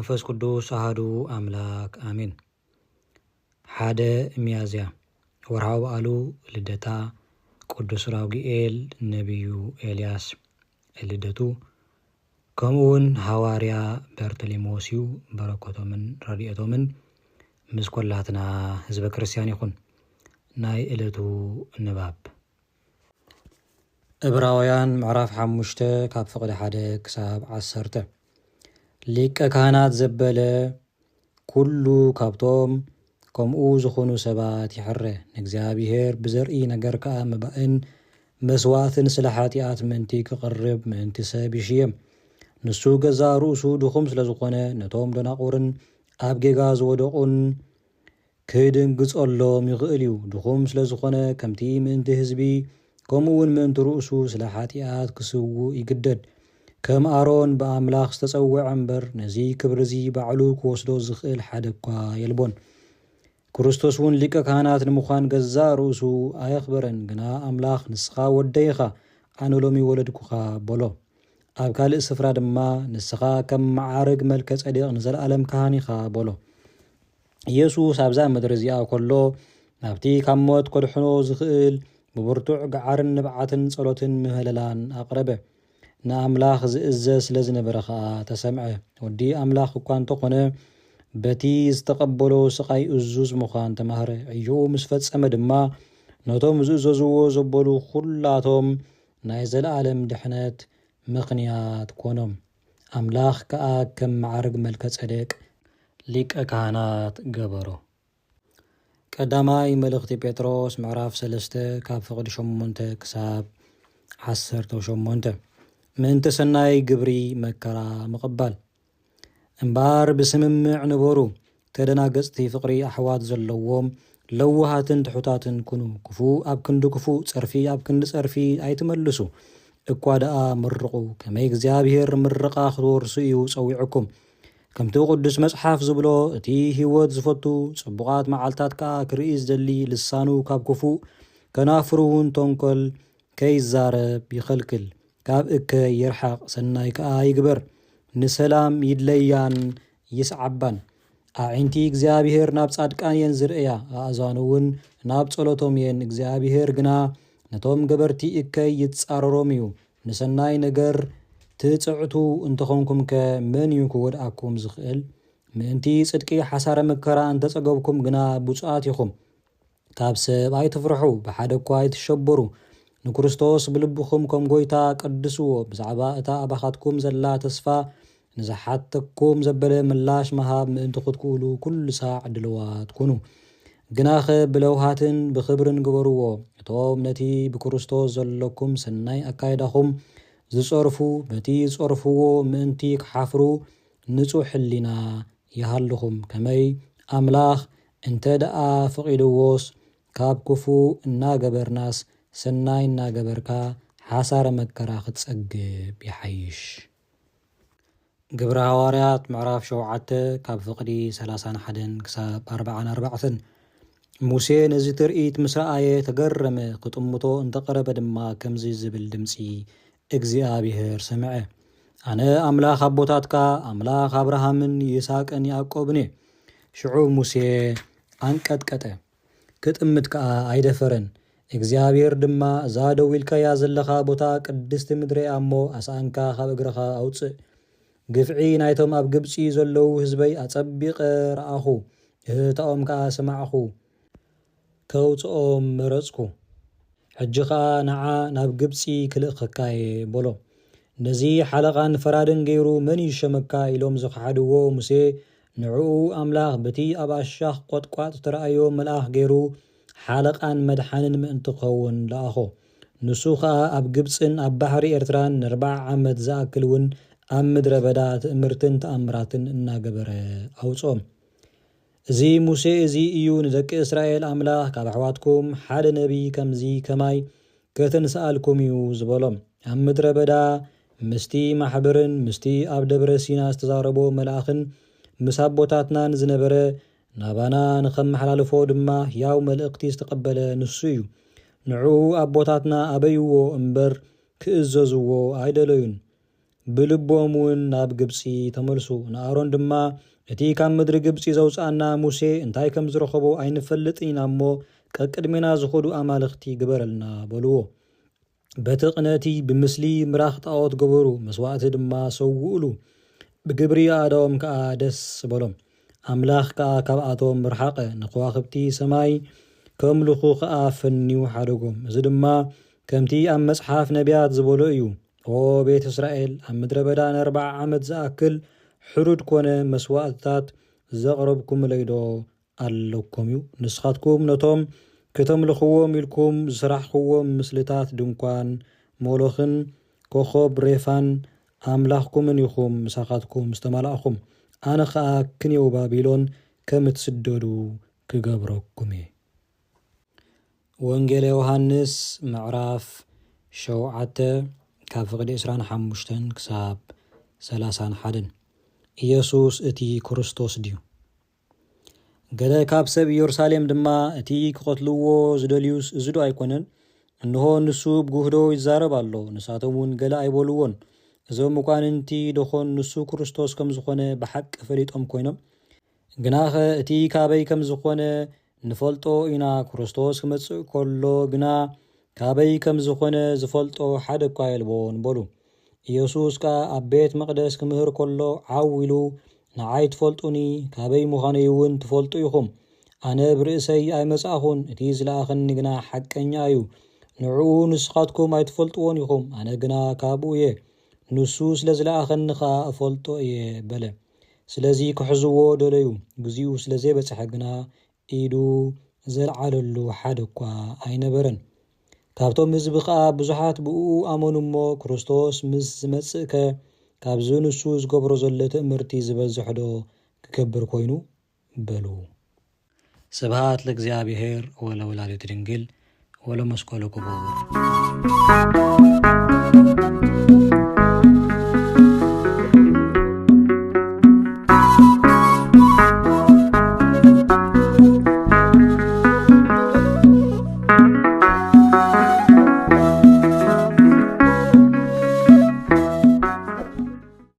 መንፈስ ቅዱስ ኣሃዱ ኣምላክ ኣሜን። ሓደ ሚያዝያ ወርሃዊ በዓሉ ልደታ ቅዱስ ራጉኤል ነቢዩ ኤልያስ ልደቱ ከምኡ እውን ሃዋርያ በርተሌሞስ እዩ። በረከቶምን ረድኤቶምን ምስ ኮላትና ህዝበ ክርስቲያን ይኹን። ናይ ዕለቱ ንባብ ዕብራውያን ምዕራፍ ሓሙሽተ ካብ ፍቕዲ ሓደ ክሳብ ዓሰርተ። ሊቀ ካህናት ዘበለ ኩሉ ካብቶም ከምኡ ዝኾኑ ሰባት ይሕረ። ንእግዚኣብሔር ብዘርኢ ነገር ከኣ መባእን መስዋእትን ስለ ሓጢኣት ምእንቲ ክቕርብ ምእንቲ ሰብ ይሽየም። ንሱ ገዛእ ርእሱ ድኹም ስለ ዝኾነ ነቶም ደናቑርን ኣብ ጌጋ ዝወደቑን ክድንግጸሎም ይኽእል እዩ። ድኹም ስለ ዝኾነ ከምቲ ምእንቲ ህዝቢ ከምኡ እውን ምእንቲ ርእሱ ስለ ሓጢኣት ክስውእ ይግደድ። ከም ኣሮን ብኣምላኽ ዝተጸውዐ እምበር ነዚ ክብሪ እዚ ባዕሉ ክወስዶ ዝኽእል ሓደ እኳ የልቦን። ክርስቶስ እውን ሊቀ ካህናት ንምዃን ገዛእ ርእሱ ኣየኽበረን፣ ግና ኣምላኽ ንስኻ ወደይ ኢኻ፣ ኣነ ሎሚ ወለድኩኻ በሎ። ኣብ ካልእ ስፍራ ድማ ንስኻ ከም መዓርግ መልከ ጸዴቕ ንዘለኣለም ካህን ኢኻ በሎ። ኢየሱስ ኣብዛ ምድሪ እዚኣ ከሎ ናብቲ ካብ ሞት ከድሕኖ ዝኽእል ብብርቱዕ ገዓርን ንብዓትን ጸሎትን ምህለላን ኣቕረበ። ንኣምላኽ ዝእዘዝ ስለ ዝነበረ ኸኣ ተሰምዐ። ወዲ ኣምላኽ እኳ እንተኾነ በቲ ዝተቐበሎ ስቓይ እዙዝ ምዃን ተማህረ። ዕዮኡ ምስ ፈጸመ ድማ ነቶም ዝእዘዝዎ ዘበሉ ኩላቶም ናይ ዘለኣለም ድሕነት ምኽንያት ኮኖም። ኣምላኽ ከኣ ከም መዓርግ መልከ ጸዴቅ ሊቀ ካህናት ገበሮ። ቀዳማይ መልእኽቲ ጴጥሮስ ምዕራፍ ሰለስተ ካብ ፍቕዲ ሸሞንተ ክሳብ ዓሰርተ ሸሞንተ። ምእንቲ ሰናይ ግብሪ መከራ ምቕባል። እምበኣር ብስምምዕ ንበሩ። ተደናገጽቲ ፍቕሪ ኣሕዋት ዘለዎም ለውሃትን ትሑታትን ኩኑ። ክፉእ ኣብ ክንዲ ክፉእ፣ ጸርፊ ኣብ ክንዲ ጸርፊ ኣይትመልሱ። እኳ ደኣ ምርቑ፣ ከመይ እግዚኣብሔር ምርቓ ክትወርሱ እዩ ጸዊዑኩም። ከምቲ ቅዱስ መጽሓፍ ዝብሎ፣ እቲ ህይወት ዝፈቱ ጽቡቓት መዓልታት ከኣ ክርኢ ዝደሊ ልሳኑ ካብ ክፉእ፣ ከናፍሩ እውን ተንኮል ከይዛረብ ይኸልክል። ካብ እከይ ይርሓቕ፣ ሰናይ ከኣ ይግበር፣ ንሰላም ይድለያን ይስዓባን። ኣዒንቲ እግዚኣብሔር ናብ ጻድቃን እየን ዝርእያ፣ ኣእዛኑ እውን ናብ ጸሎቶም እየን። እግዚኣብሔር ግና ነቶም ገበርቲ እከይ ይጻረሮም እዩ። ንሰናይ ነገር ትጽዕቱ እንተኾንኩምከ መን እዩ ክወድኣኩም ዝኽእል? ምእንቲ ጽድቂ ሓሳረ መከራ እንተጸገብኩም ግና ብፁዓት ኢኹም። ካብ ሰብ ኣይትፍርሑ፣ ብሓደ እኳ ኣይትሸበሩ። ንክርስቶስ ብልብኹም ከም ጐይታ ቀድስዎ። ብዛዕባ እታ ኣባኻትኩም ዘላ ተስፋ ንዝሓተኩም ዘበለ ምላሽ ምሃብ ምእንቲ ክትክእሉ ኩሉ ሳዕ ድልዋት ኩኑ። ግናኸ ብለውሃትን ብኽብርን ግበርዎ። እቶም ነቲ ብክርስቶስ ዘለኩም ሰናይ ኣካይዳኹም ዝጸርፉ፣ በቲ ዝጸርፍዎ ምእንቲ ክሓፍሩ ንጹሕ ሕሊና ይሃልኹም። ከመይ ኣምላኽ እንተ ደኣ ፈቒድዎስ፣ ካብ ክፉእ እናገበርናስ ሰናይ እናገበርካ ሓሳረ መከራ ክትጸግብ ይሓይሽ። ግብረ ሃዋርያት ምዕራፍ ሸውዓተ ካብ ፍቕዲ ሰላሳን ሓደን ክሳብ ኣርባዓን ኣርባዕተን። ሙሴ ነዚ ትርኢት ምስ ረኣየ ተገረመ፣ ክጥምቶ እንተቐረበ ድማ ከምዚ ዝብል ድምጺ እግዚኣብሔር ሰምዐ። ኣነ ኣምላኽ ኣቦታትካ፣ ኣምላኽ ኣብርሃምን ይስሐቅን ያዕቆብን እየ። ሽዑ ሙሴ ኣንቀጥቀጠ፣ ክጥምት ከኣ ኣይደፈረን። እግዚኣብሔር ድማ፣ እዛ ደው ኢልካያ ዘለኻ ቦታ ቅድስቲ ምድሪ እያ እሞ፣ ኣስኣንካ ካብ እግርኻ ኣውጽእ። ግፍዒ ናይቶም ኣብ ግብጺ ዘለዉ ህዝበይ ኣጸቢቐ ረኣኹ፣ እህታኦም ከኣ ሰማዕኹ፣ ከውጽኦም መረጽኩ። ሕጂ ኸኣ ንዓ ናብ ግብጺ ክልእኸካ እየ በሎ። ነዚ ሓለቓን ፈራድን ገይሩ መን ይሸመካ ኢሎም ዝኸሓድዎ ሙሴ፣ ንዕኡ ኣምላኽ በቲ ኣብ ኣሻኽ ቈጥቋጥ እተራእዮ መልኣኽ ገይሩ ሓለቓን መድሓንን ምእንቲ ክኸውን ለኣኾ። ንሱ ኸኣ ኣብ ግብጽን ኣብ ባሕሪ ኤርትራን ንኣርብዓ ዓመት ዝኣክል እውን ኣብ ምድረ በዳ ትእምርትን ተኣምራትን እናገበረ ኣውጽኦም። እዚ ሙሴ እዚ እዩ ንደቂ እስራኤል ኣምላኽ፣ ካብ ኣሕዋትኩም ሓደ ነቢይ ከምዚ ከማይ ከተንስኣልኩም እዩ ዝበሎም። ኣብ ምድረ በዳ ምስቲ ማሕበርን ምስቲ ኣብ ደብረ ሲና ዝተዛረቦ መልኣኽን ምስ ኣቦታትናን ዝነበረ፣ ናባና ንኸመሓላልፎ ድማ ሕያው መልእኽቲ ዝተቐበለ ንሱ እዩ። ንዕኡ ኣቦታትና ኣበይዎ እምበር ክእዘዝዎ ኣይደለዩን። ብልቦም እውን ናብ ግብጺ ተመልሱ። ንኣሮን ድማ፣ "እቲ ካብ ምድሪ ግብጺ ዘውጽኣና ሙሴ እንታይ ከም ዝረኸቦ ኣይንፈልጥን ኢና እሞ፣ ቀቅድሜና ዝኸዱ ኣማልኽቲ ግበረልና" በልዎ። በቲ ቅነቲ ብምስሊ ምራኽ ጣዖት ገበሩ፣ መስዋእቲ ድማ ሰውኡሉ። ብግብሪ ኣእዳዎም ከኣ ደስ በሎም። ኣምላኽ ከኣ ካብኣቶም ርሓቐ፣ ንከዋኽብቲ ሰማይ ከምልኹ ከኣ ፈንዩ ሓደጎም። እዚ ድማ ከምቲ ኣብ መጽሓፍ ነቢያት ዝበሎ እዩ። "ኦ ቤት እስራኤል፣ ኣብ ምድረ በዳ ንኣርብዓ ዓመት ዝኣክል ሕሩድ ኮነ መስዋእትታት ዘቕረብኩምለይዶ ኣለኩም እዩ? ንስኻትኩም ነቶም ከተምልኽዎም ኢልኩም ዝሰራሕኽዎም ምስልታት ድንኳን ሞሎኽን ኮኸብ ሬፋን ኣምላኽኩምን ኢኹም ምሳኻትኩም ዝተማላእኹም። ኣነ ኸኣ ክንየው ባቢሎን ከም እትስደዱ ክገብረኩም እየ።" ወንጌል ዮሃንስ ምዕራፍ ሸውዓተ፣ ካብ ፍቕዲ ዕስራን ሓሙሽተን ክሳብ ሰላሳን ሓደን። ኢየሱስ እቲ ክርስቶስ ድዩ? ገለ ካብ ሰብ ኢየሩሳሌም ድማ፣ "እቲ ክቐትልዎ ዝደልዩስ እዚ ዶ ኣይኮነን? እንሆ ንሱ ብጉህዶ ይዛረብ ኣሎ፣ ንሳቶም እውን ገለ ኣይበልዎን። እዞም መኳንንቲ ደኾን ንሱ ክርስቶስ ከም ዝኾነ ብሓቂ ፈሊጦም ኮይኖም? ግናኸ እቲ ካበይ ከም ዝኾነ ንፈልጦ ኢና፣ ክርስቶስ ክመጽእ ከሎ ግና ካበይ ከም ዝኾነ ዝፈልጦ ሓደ እኳ የልቦን" በሉ። ኢየሱስ ከኣ ኣብ ቤት መቕደስ ክምህር ከሎ ዓው ኢሉ፣ "ንዓይ ትፈልጡኒ፣ ካበይ ምዃነይ እውን ትፈልጡ ኢኹም። ኣነ ብርእሰይ ኣይመጻእኹን፣ እቲ ዝለኣኸኒ ግና ሓቀኛ እዩ። ንዕኡ ንስኻትኩም ኣይትፈልጥዎን ኢኹም፣ ኣነ ግና ካብኡ እየ። ንሱ ስለ ዝለኣኸኒ ኸኣ እፈልጦ እየ" በለ። ስለዚ ክሕዝዎ ደለዩ። ግዜኡ ስለ ዘይበጽሐ ግና ኢዱ ዘልዓለሉ ሓደ እኳ ኣይነበረን። ካብቶም ህዝቢ ኸኣ ብዙሓት ብእኡ ኣመኑ እሞ፣ "ክርስቶስ ምስ ዝመጽእከ ካብዚ ንሱ ዝገብሮ ዘሎ ትእምርቲ ዝበዝሕ ዶ ክገብር ኮይኑ?" በሉ። ስብሃት ለእግዚኣብሔር ወለወላዲቱ ድንግል ወለመስቀሉ ክቡር።